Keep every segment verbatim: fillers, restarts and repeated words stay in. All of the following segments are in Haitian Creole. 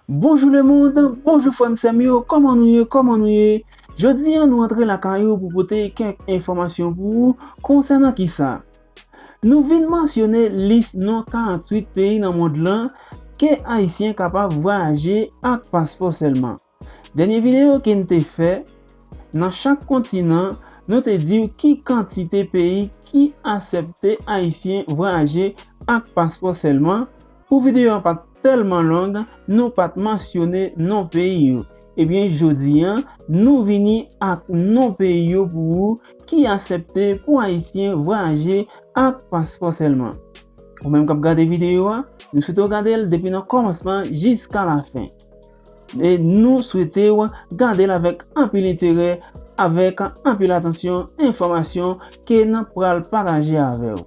Bonjou lemonn, bonjou frè m sè m yo, kòman nou ye, kòman nou ye? Jodi a nou antre lakay ou pou pote kèk enfòmasyon pou ou konsènan kisa? Nou vin mansyone lis non karanntuit peyi nan mond lan ke Ayisyen kapab vwayaje ak paspò sèlman. Dènye videyo ke n te fè, nan chak kontinan, nou te di w ki kantite peyi ki asèpte Ayisyen vwayaje ak paspò sèlman. Pou videyo a pa t tèlman long, nou pa t mansyone non peyi yo. Ebyen, jodi a, nou vini ak non peyi yo pou ou ki asèpte pou Ayisyen vwayaje ak paspò sèlman. Ou menm k ap gade videyo a, nou swete w gade l depi nan kòmansman jiska lafen. E nou swete w gade l avèk anpil enterè, avèk anpil atansyon, enfòmasyon ke n ap pral pataje avè w.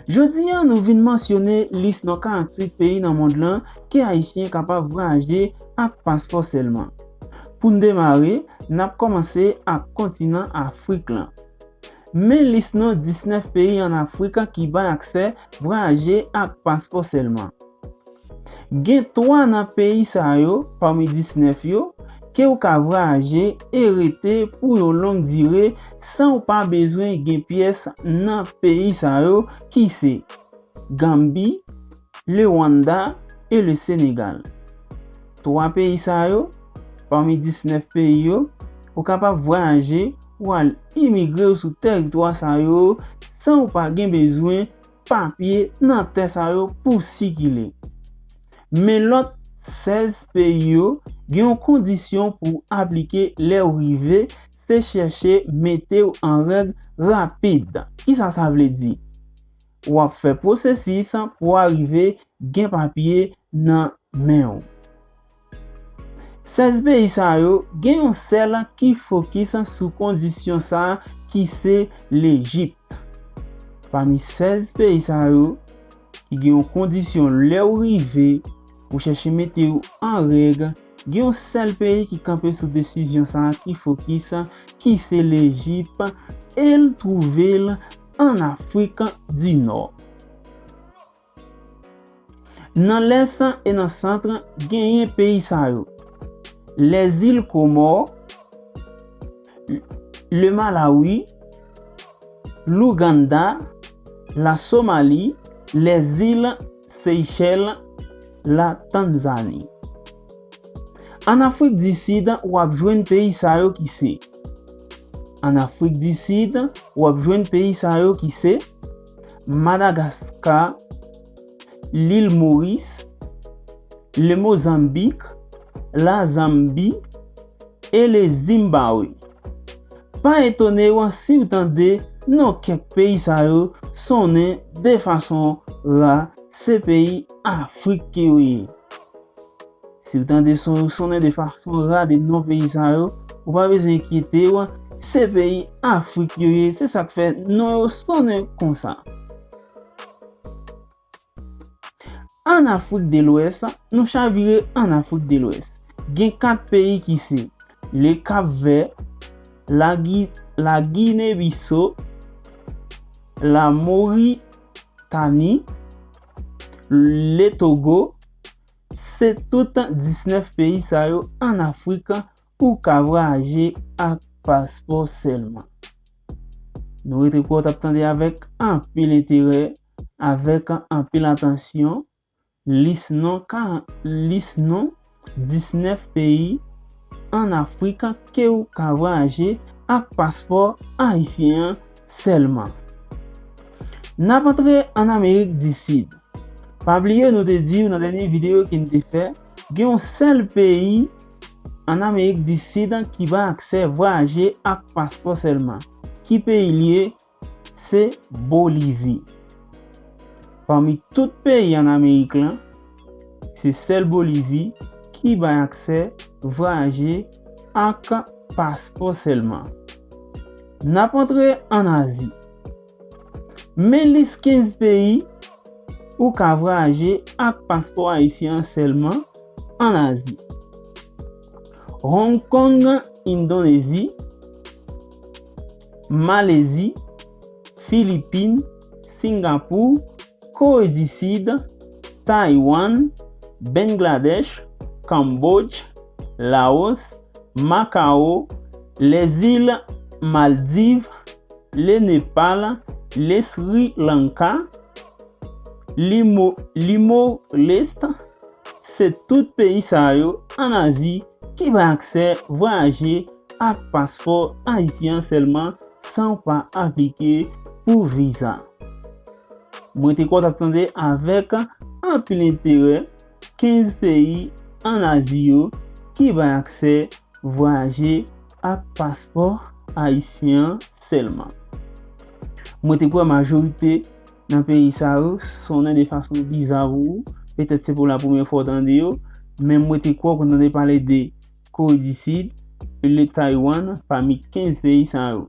Jodi a, nou vin mansyone lis non karanntuit peyi nan mond lan ke Ayisyen kapab vwayaje ak paspò sèlman. Pou n demare, n ap kòmanse ak kontinan Afrik lan. Men lis non disnèf peyi ann Afrik ki bay aksè vwayaje ak paspò sèlman. Gen twa nan peyi sa yo, pami disnèf yo, ke w ka vwayaje e rete pou yon long dire san w pa bezwen gen pyès nan peyi sa yo, ki se Ganbi, le Rwanda e le Senegal. Twa peyi sa yo, pami disnèf peyi yo, ou kapab vwayaje ou al imigre w sou tèritwa sa yo san w pa gen bezwen papye nan tè sa yo pou sikile. Men lòt sèz peyi yo gen yon kondisyon pou w aplike lè w rive, se chèche mete w an règ rapid. Kisa sa vle di? W ap fè pwosesis pou w arive gen papye nan men w. Sèz peyi sa yo, gen yon sèl ki fokis sou kondisyon sa a, ki se Lejip. Pami sèz peyi sa yo, ki gen yon kondisyon lè w rive, ou chèche mete w an règ, gen yon sèl peyi ki kanpe sou desizyon sa a, ki fokis, ki se Lejip, e l twouve l ann Afrik di Nò. Nan lès e nan sant, genyen peyi sa yo: Lèzil Komò, le Malawi, Louganda, la Somali, lèzil Seychèl, la Tanzani. Ann Afrik di Sid, w ap jwenn peyi sa yo ki se: Ann Afrik di Sid, w ap jwenn peyi sa yo ki se Madagaska, Lil Moris, le Mozanbik, la Zanbi e le Zimbawe. Pa etone w si w tande non kèk peyi sa yo sonnen de fason ra, se peyi Afrik ke yo ye. Si w tande son yo sonnen de fason ra de non peyi sa yo, ou pa bezwen enkyete w, se peyi Afrik yo ye, se sa k fè non yo sonnen konsa. Ann Afrik de Lwès, nou chavire ann Afrik de Lwès. Gen kat peyi ki se: Le Cap Vert, la Gi-, la Guinée Bissau, la Mauritanie, le Togo. Se tout disnèf peyi sa yo ann Afrik ou ka vwayaje ak paspò sèlman. Nou rete kwè w t ap tande avèk anpil enterè, avèk anpil atansyon, lis non ka, lis non disnèf peyi ann Afrik ke w ka vwayaje ak paspò ayisyen an sèlman. N ap antre ann Amerik di Sid. Pa bliye nou te di w nan dènye videyo ke n te fè, gen yon sèl peyi ann Amerik di Sid ki bay aksè vwayaje ak paspò sèlman. Ki peyi l ye? Se Bolivi. Pami tout peyi ann Amerik lan, se sèl Bolivi ki bay aksè vwayaje ak paspò sèlman. N ap antre ann Azi. Men lis kenz peyi ou ka vwayaje ak paspò ayisyen an sèlman ann Azi: Hong Kong, Endonezi, Malezi, Filipin, Singapou, Kore di Sid, Taiwan, Bangladèch, Kanbodj, Laos, Makao, lèzil Maldiv, le Nepal, le Sri Lanka, Limo, Limo Lest, se tout peyi sa yo ann Azi ki bay aksè vwayaje ak paspò ayisyen an sèlman san w pa aplike pou viza. Mwen te kwè w t ap tande avèk anpil enterè kenz peyi ann Azi yo ki bay aksè vwayaje ak paspò ayisyen an sèlman. Mwen te kwè majorite nan peyi sa yo sonnen de fason biza pou ou. Petèt se pou la premyè fwa w tande yo, men mwen te kwè w konn tande pale de Kore di Sid, le Taiwan, pami kenz peyi sa yo.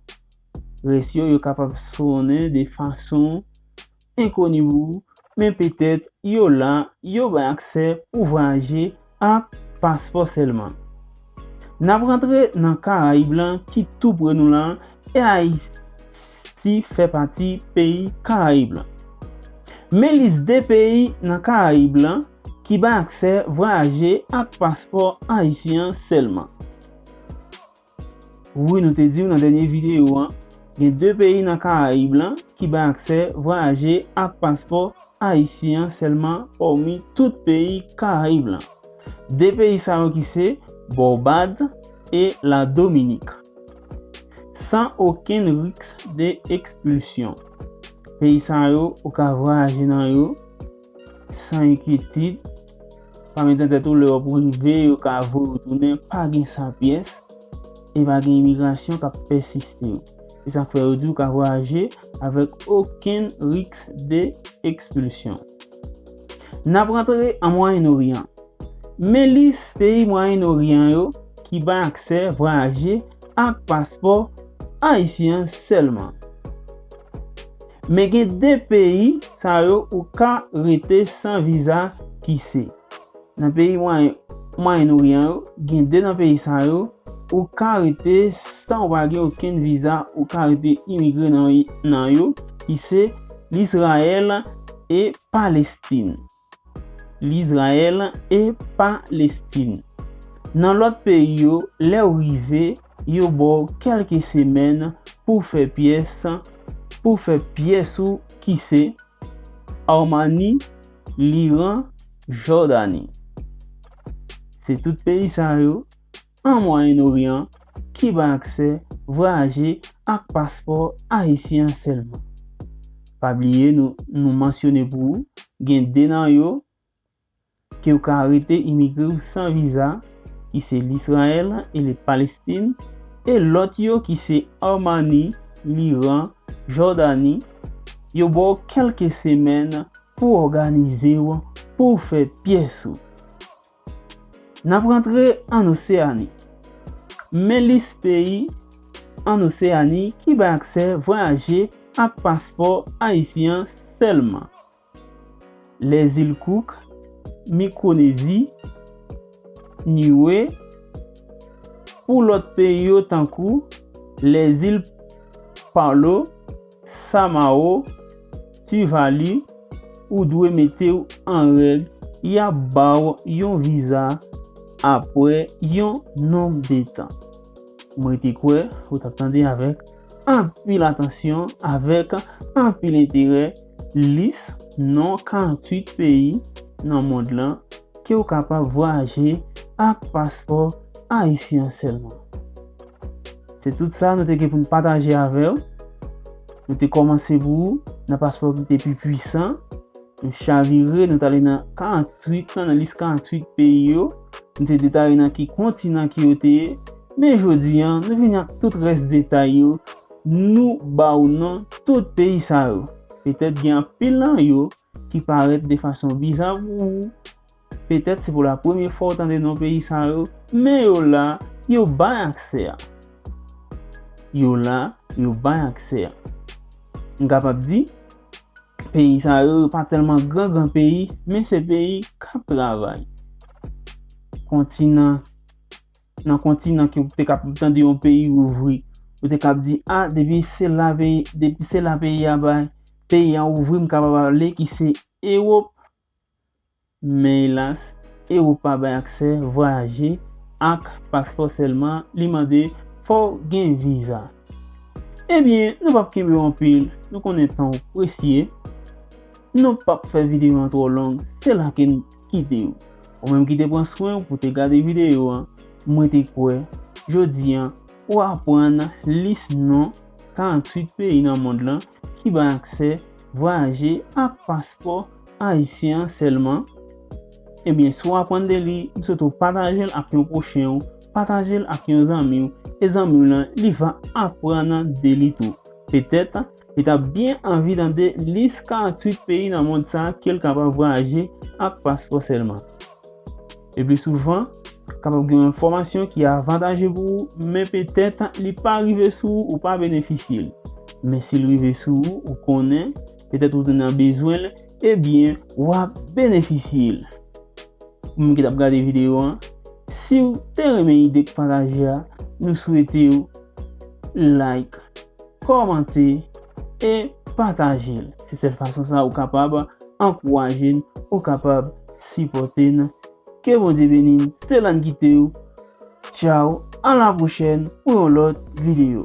Rès yo, yo kapab sonnen de fason enkoni pou ou, men petèt yo la, yo bay aksè pou vwayaje ak paspò sèlman. N ap rantre nan Karayib lan ki tou pre nou la, e Ayiti fè pati peyi Karayib lan. Men lis de peyi nan Karayib lan ki bay aksè vwayaje ak paspò ayisyen an sèlman. Wi, nou te di w nan dènye videyo an, gen de peyi nan Karayib lan ki bay aksè vwayaje ak paspò ayisyen an sèlman pami tout peyi Karayib lan. De peyi sa yo ki se Barbad e Ladominik. San okenn risk de ekspilsyon. Peyi sa yo, ou ka vwayaje nan yo san enkyetid. Pa met nan tèt ou lè w ap rive, yo ka voye w tounen, pa gen sa pyès, e pa gen imigrasyon k ap pèsiste w. Se sa k fè yo di w ka vwayaje avèk okenn risk de ekspilsyon. N ap rantre an Mwayen Oryan. Men lis peyi Mwayen Oryan yo ki bay aksè vwayaje ak paspò ayisyen an sèlman. Men gen de peyi sa yo ou ka rete san viza ki se. Nan peyi Mwayen, Mwayen Oryan yo, gen de nan peyi sa yo, ou ka rete san w pa gen okenn viza, ou ka rete imigre nan, nan yo, ki se Lizrayèl e Palestin. Lizrayèl e Palestin. Nan lòt peyi yo, lè w rive, yo ba w kèlke semèn pou w fè pyès, pou w fè pyès ou ki se Armani, Liran, Jòdani. Se tout peyi sa yo an Mwayen Oryan ki bay aksè vwayaje ak paspò ayisyen an sèlman. Pa bliye nou, nou mansyone pou ou, gen de nan yo ke w ka rete imigre w san viza, ki se Lizrayèl e le Palestin, e lòt yo ki se Armani, Liran, Jòdani, yo ba w kèlke semèn pou w òganize w, pou w fè pyès ou. N ap rantre an Oseyani. Men lis peyi an Oseyani ki bay aksè vwayaje ak paspò ayisyen an sèlman. Lèzil Kouk, Mikwonezi, Niue, pou lòt peyi yo tankou lèzil Palo, Samao, Tuvalu, ou dwe mete w an règ, y ap ba w yon viza apre yon nonb de tan. Mwen te kwè ou t ap tande avèk anpil atansyon, avèk anpil enterè, lis non karanntuit peyi nan mond lan ke w kapab vwayaje ak paspò ayisyen an sèlman. Se tout sa nou te gen pou n pataje avè w. Nou te kòmanse pou ou nan paspò ki te pi pwisan. Nou chavire, nou t ale nan karanntuit lan, nan lis karanntuit peyi yo. Nou te detaye nan ki kontinan ke yo te ye. Men jodi a, nou vini ak tout rès detay yo. Nou ba w non tout peyi sa yo. Petèt gen anpil nan yo ki parèt de fason biza pou ou. Petèt se pou la premyè fwa w tande non peyi sa yo, men yo la, yo bay aksè a. Yo la, yo bay aksè a. M kapab di, peyi sa yo, yo pa tèlman gran gran peyi, men se peyi k ap travay. Kontinan, nan kontinan ke w te kapab tande yon peyi ouvri, ou te kab di, a, depi se la peyi, depi se la peyi a bay, peyi a ouvri, m kapab ale ki se Ewòp. Men elas, Ewòp pa bay aksè vwayaje ak paspò sèlman, li mande fò w gen viza. Ebyen, nou p ap kenbe w anpil, nou konnen tan w presye. Nou p ap fè videyo an twò long, se la ke n kite w. Ou menm ki te pran swen w pou te gade videyo an, mwen te kwè, jodi an, ou aprann lis non karanntuit peyi nan mond lan ki bay aksè vwayaje ak paspò ayisyen an sèlman. Ebyen, si w aprann de li, m swete w pataje l ak yon pwochen w, pataje l ak yon zanmi w, e zanmi w lan, li va aprann de li tou. Petèt, li t ap byen anvi tande lis karanntuit peyi nan mond sa ke l kapab vwayaje ak paspò sèlman. Lepli souvan, kapab gen yon enfòmasyon ki avantaje pou ou, men petèt li pa rive sou ou, ou pa benefisye l. Men si l rive sou ou, ou konnen, petèt ou te nan bezwen l, ebyen, w ap benefisye l. Ou menm ki t ap gade videyo an, si w te renmen ide k pataje a, nou swete w like, kòmante e pataje l. Se sèl fason sa ou kapab ankouraje n, ou kapab sipòte n. Ke Bondye beni n, se la n kite w. Tchaw, a la pwochèn pou yon lòt videyo.